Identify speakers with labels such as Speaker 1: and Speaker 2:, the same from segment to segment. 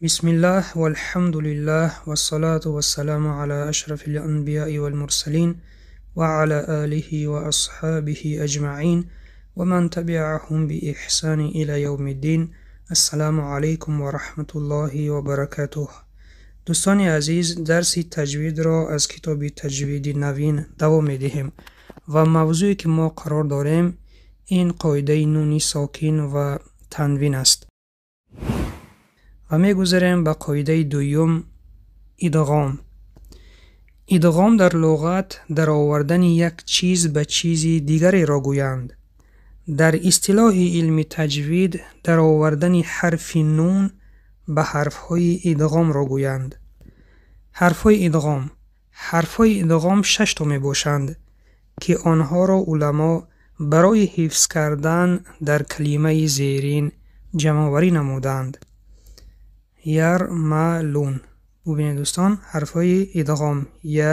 Speaker 1: Бисмиллаҳ валҳамдулиллаҳ вассалату вассаламу ала ашрафил анбияи вал мурсалин ва ала алиҳи ва асҳобиҳи аҷмаин ва ман табиаҳум биэҳсани ила явмиддин. Ассаламу алайкум ва раҳматуллоҳи ва баракатуҳ. Дӯстони азиз, дарси таҷвидро аз китоби Таҷвиди навин давом медиҳем ва мавзӯе ки мо қарор дорем ин қоидаи нуни сокин ва танвин аст. Ва мегузарем ба қоидаи дуюм идғом. Идғом дар луғат даровардани як чиз ба чизи дигареро гӯянд. Дар истилоҳи илми таҷвид даровардани ҳарфи нун ба ҳарфҳои идғомро гӯянд. Ҳарфҳои идғом. Ҳарфҳои идғом шашто мебошанд, ки онҳоро уламо барои ҳифз кардан дар калимаи зерин ҷамъоварӣ намуданд. Ярмалун. Бубинед дӯстон, ҳарфҳои идғом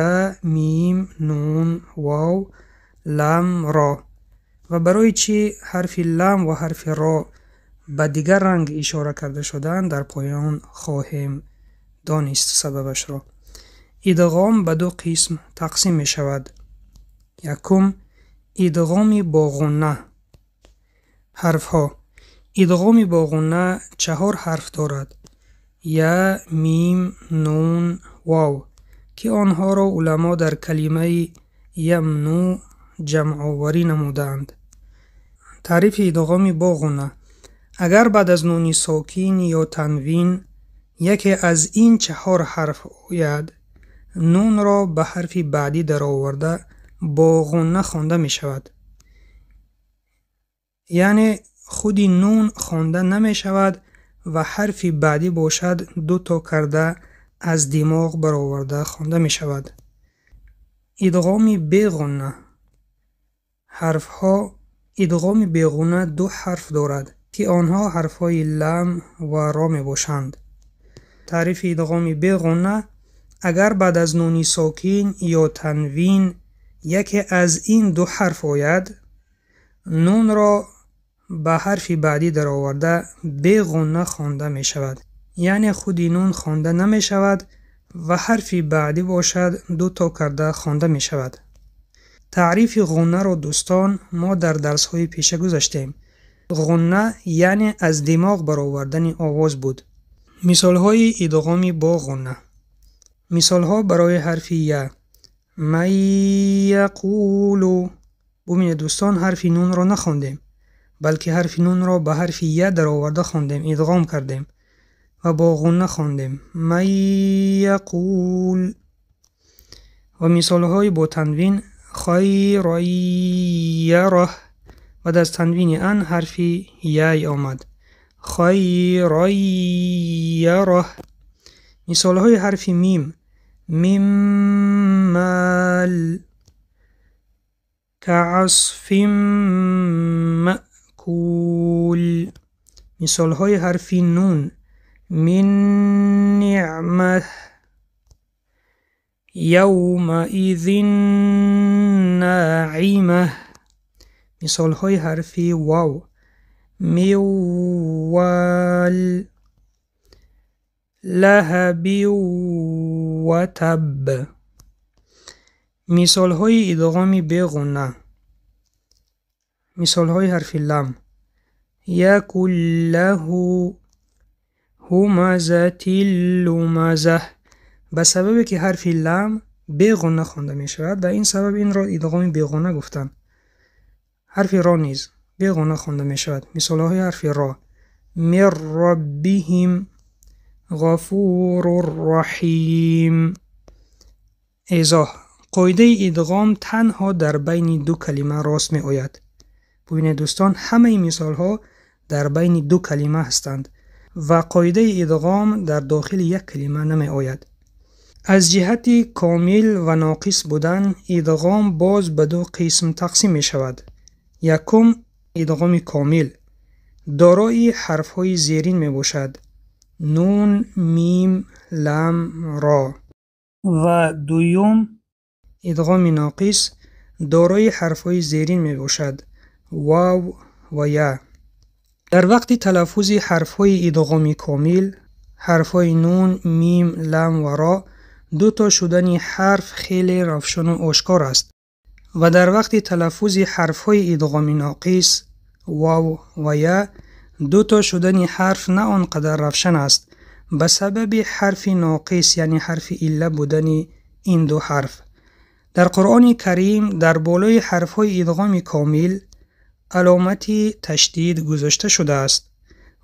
Speaker 1: я, мим, нун, вов, лам, ро. Ва барои чӣ ҳарфи лам ва ҳарфи ро ба дигар ранг ишора карда шудаанд, дар поён хоҳем донист сабабашро. Идғом ба ду қисм тақсим мешавад. Якум, идғоми бо ғунна. Ҳарфҳо. Идғоми бо ғунна чаҳор ҳарф дорад: я, мим, нун, вов, ки онҳоро уламо дар калимаи ямну ҷамъоварӣ намудаанд. Таърифи идғоми бо ғунна. Агар баъд аз нуни сокин ё танвин яке аз ин чаҳор ҳарф ояд, нунро ба ҳарфи баъдӣ дароварда бо ғунна хонда мешавад. Яъне худи нун хонда намешавад ва ҳарфи баъдӣ бошад дуто карда аз димоғ бароварда хонда мешавад. Идғоми беғунна. Ҳарфҳо. Идғоми беғунна ду ҳарф дорад, ки онҳо ҳарфҳои лам ва ро мебошанд. Таърифи идғоми беғунна: агар баъд аз нуни сокин ё танвин яке аз ин ду ҳарф ояд, нунро ба ҳарфи баъдӣ дароварда беғунна хонда мешавад. Яъне худи нун хонда намешавад ва ҳарфи баъдӣ бошад дуто карда хонда мешавад. Таърифи ғуннаро дӯстон мо дар дарсҳои пеша гузаштем. Ғунна яъне аз димоғ баровардани овоз буд. Мисолҳои идғоми бо ғунна. Мисолҳо барои ҳарфи я. Ман яқулу. Бубинед дӯстон, ҳарфи нунро нахондем, балки ҳарфи нунро ба ҳарфи я дароварда хондем, идғом кардем ва бо ғунна хондем. Ман яқул. Ва мисолҳои бо танвин: хайран яраҳ. Баъд аз танвини ан ҳарфи яй омад. Хайран яраҳ. Мисолҳои ҳарфи мим: мим мал, каасфин маъкул. Мисолҳои ҳарфи нун: мин ниъмаҳ, явмаизин наимаҳ. Мисолҳои ҳарфи вав: миввал, лаҳабин ва таб. Мисолҳои идғоми беғунна. Мисолҳои ҳарфи лам: якун лаҳу ҳумазатил лумазаҳ. Ба сабабе ки ҳарфи лам беғунна хонда мешавад, ба ин сабаб инро идғоми беғунна гуфтанд. Ҳарфи ро низ беғунна хонда мешавад. Мисолҳои ҳарфи ро: мин роббиҳим ғафурур раҳим. Эзоҳ. Қоидаи идғом танҳо дар байни ду калима рост меояд. Бубинед дӯстон, ҳамаи мисолҳо дар байни ду калима ҳастанд ва қоидаи идғом дар дохили як калима намеояд. Аз ҷиҳати комил ва ноқис будан идғом боз ба ду қисм тақсим мешавад. Якум, идғоми комил дорои ҳарфҳои зерин мебошад: нун, мим, лам, ро. Ва дуюм, идғоми ноқис дорои ҳарфҳои зерин мебошад: вав ва я. Дар вақти талаффузи ҳарфҳои идғоми комил Ҳарфҳои нун, мим, лам ва ро ду то шудани ҳарф хеле равшану ошкор аст ва дар вақти талаффузи ҳарфҳои идғоми ноқис, вав ва я, ду то шудани ҳарф на он қадар равшан аст ба сабаби ҳарфи ноқис, яъне ҳарфи илла будани ин ду ҳарф. Дар Қуръони Карим дар болои ҳарфҳои идғоми комил аломати ташдид гузошта шудааст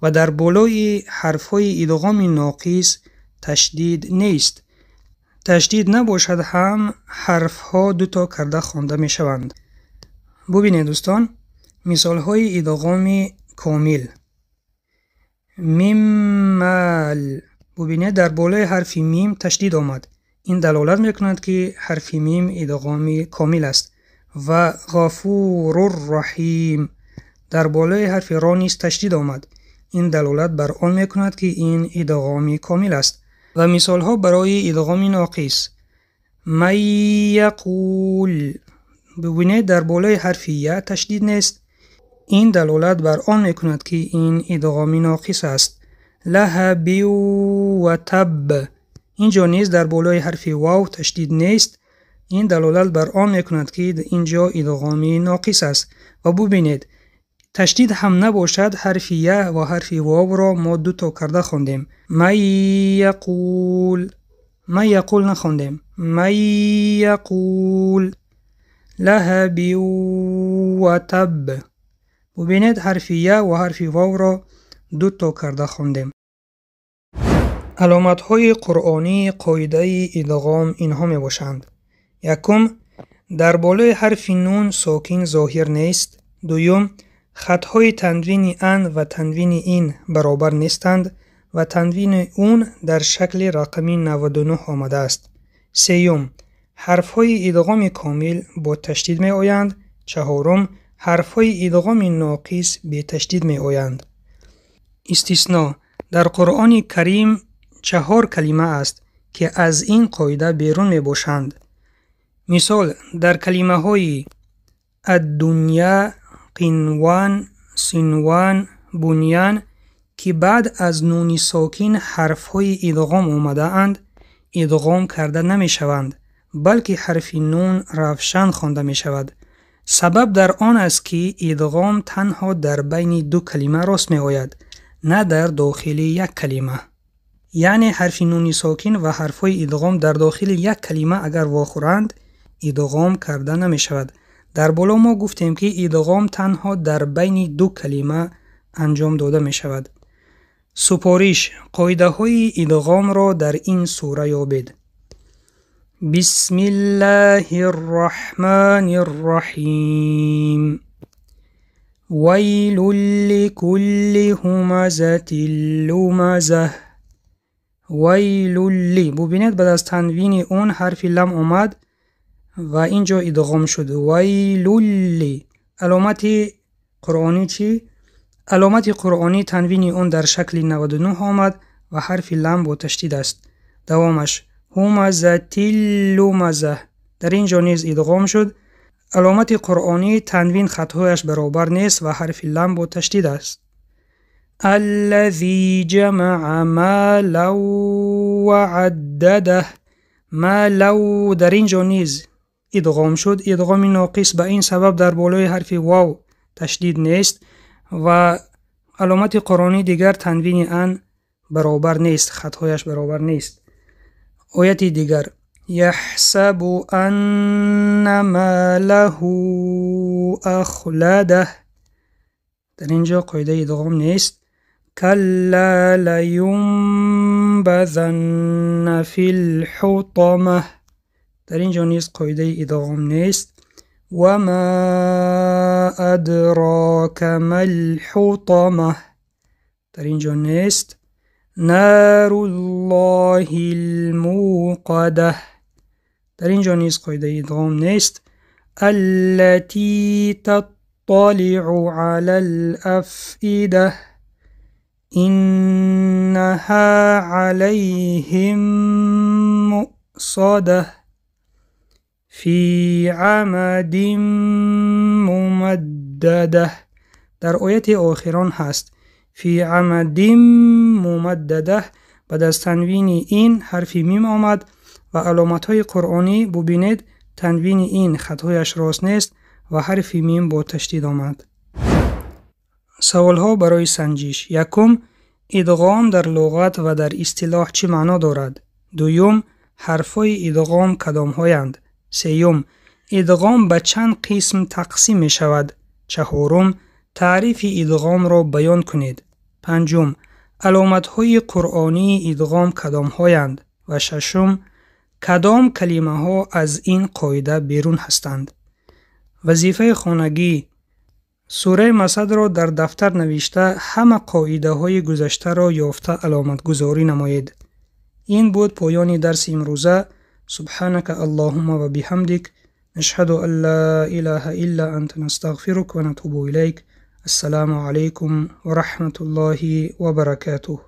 Speaker 1: ва дар болои ҳарфҳои идғоми ноқис ташдид нест. Ташдид набошад ҳам ҳарфҳо ду то карда хонда мешаванд. Бубинед дӯстон, мисолҳои идғоми комил. Миммал. Бубинед, дар болои ҳарфи мим ташдид омад. Ин далолат мекунад, ки ҳарфи мим идғоми комил аст. Ва Ғафурур-Раҳим. Дар болои ҳарфи ро низ ташдид омад. Ин далолат бар он мекунад, ки ин идғоми комил аст. Ва мисолҳо барои идғоми ноқис. Ман яқул. Бубинед, дар болои ҳарфи я ташдид нест. Ин далолат бар он мекунад, ки ин идғоми ноқис аст. Лаҳабив ва таб. Инҷо низ дар болои ҳарфи вав ташдид нест. Ин далолат бар он мекунад, ки инҷо идғоми ноқис аст. Ва бубинед, ташдид ҳам набошад, ҳарфи я ва ҳарфи вавро мо ду то карда хондем. Ман яқул. Ман яқул нахондем. Ман яқул. Лаҳабив ва таб. Бубинед, ҳарфи я ва ҳарфи вавро ду то карда хондем. Аломатҳои қуръонии қоидаи идғом инҳо мебошанд. Якум, дар болои ҳарфи нун сокин зоҳир нест. Дуюм, хатҳои танвини ан ва танвини ин баробар нестанд ва танвини ун дар шакли рақами 99 омадааст. Сеюм, ҳарфҳои идғоми комил бо ташдид меоянд. Чаҳорум, ҳарфҳои идғоми ноқис беташдид меоянд. Истисно: дар Қуръони Карим 4 калима аст, ки аз ин қоида берун мебошанд. Мисол, дар калимаҳои ад-дунья, қинван, синван, буньян, ки баъд аз нуни сокин ҳарфҳои идғом омадаанд, идғом карда намешаванд, балки ҳарфи нун равшан хонда мешавад. Сабаб дар он аст, ки идғом танҳо дар байни ду калима рост меояд, на дар дохили як калима. Яъне ҳарфи нуни сокин ва ҳарфҳои идғом дар дохили як калима агар вохӯранд, идғом карда намешавад. Дар боло мо гуфтем, ки идғом танҳо дар байни ду калима анҷом дода мешавад. Супориш: қоидаҳои идғомро дар ин сура ёбед. Бисмиллаҳир-раҳмонир-раҳим. Вайлул ликулли ҳумазатил лумаза. Вайлул ли. Бубинед, баъд аз танвини он ҳарфи лам омад ва инҷо идғом шуд. Вайлул ли. Аломати қуръонӣ чӣ? Аломати қуръонӣ танвини он дар шакли 99 омад ва ҳарфи лам бо ташдид аст. Давомаш ҳумазатил лумаза. Дар инҷо низ идғом шуд. Аломати қуръонӣ танвин хатҳояш баробар нест ва ҳарфи лам бо ташдид аст. Аллази ҷамаа малан ва аддадаҳ. Малав дар инҷо низ идғом шуд. Идғоми ноқис ба ин сабаб дар болои ҳарфи вав ташдид нест ва аломати қуръонӣ дигар танвини ан баробар нест, хатҳояш баробар нест. Ояти дигар: яҳсабу анна малаҳу ахладаҳ. Дар инҷо қоидаи идғом нест. Калла лаюнбазанна фил ҳутамаҳ. Дар инҷо низ қоидаи идғом нест. Ва ма адрока мал ҳутамаҳ. Дар инҷо нест. Наруллоҳил муқадаҳ. Дар инҷо низ қоидаи идғом нест. Аллатӣ татталиъу алал афидаҳ. Иннаҳа алайҳим муъсадаҳ. Фи амадин мумаддадаҳ. Дар ояти охирон ҳаст. Фи амадин мумаддадаҳ. Баъд аз танвини ин ҳарфи мим омад ва аломатҳои қуръонӣ бубинед, танвини ин хатҳояш рост нест ва ҳарфи мим бо ташдид омад. Саволҳо барои санҷиш. Якум, идғом дар луғат ва дар истилоҳ чӣ маъно дорад? Дуюм, ҳарфҳои идғом кадомҳоянд? Сеюм, идғом ба чанд қисм тақсим мешавад? Чаҳорум, таърифи идғомро баён кунед. Панҷум, аломатҳои қуръонии идғом кадомҳоянд? Ва шашум, кадом калимаҳо аз ин қоида берун ҳастанд? Вазифаи хонагӣ. Сураи Масадро дар дафтар навишта, ҳама қоидаҳои гузаштаро ёфта аломатгузорӣ намоед. Ин буд поёни дарси имрӯза. Субҳанака Аллоҳумма ва биҳамдик, нашҳаду ан ла илаҳа илла анта, настағфирук ва натубу илайк. Ассалому алайкум ва раҳматуллоҳи ва баракатуҳ.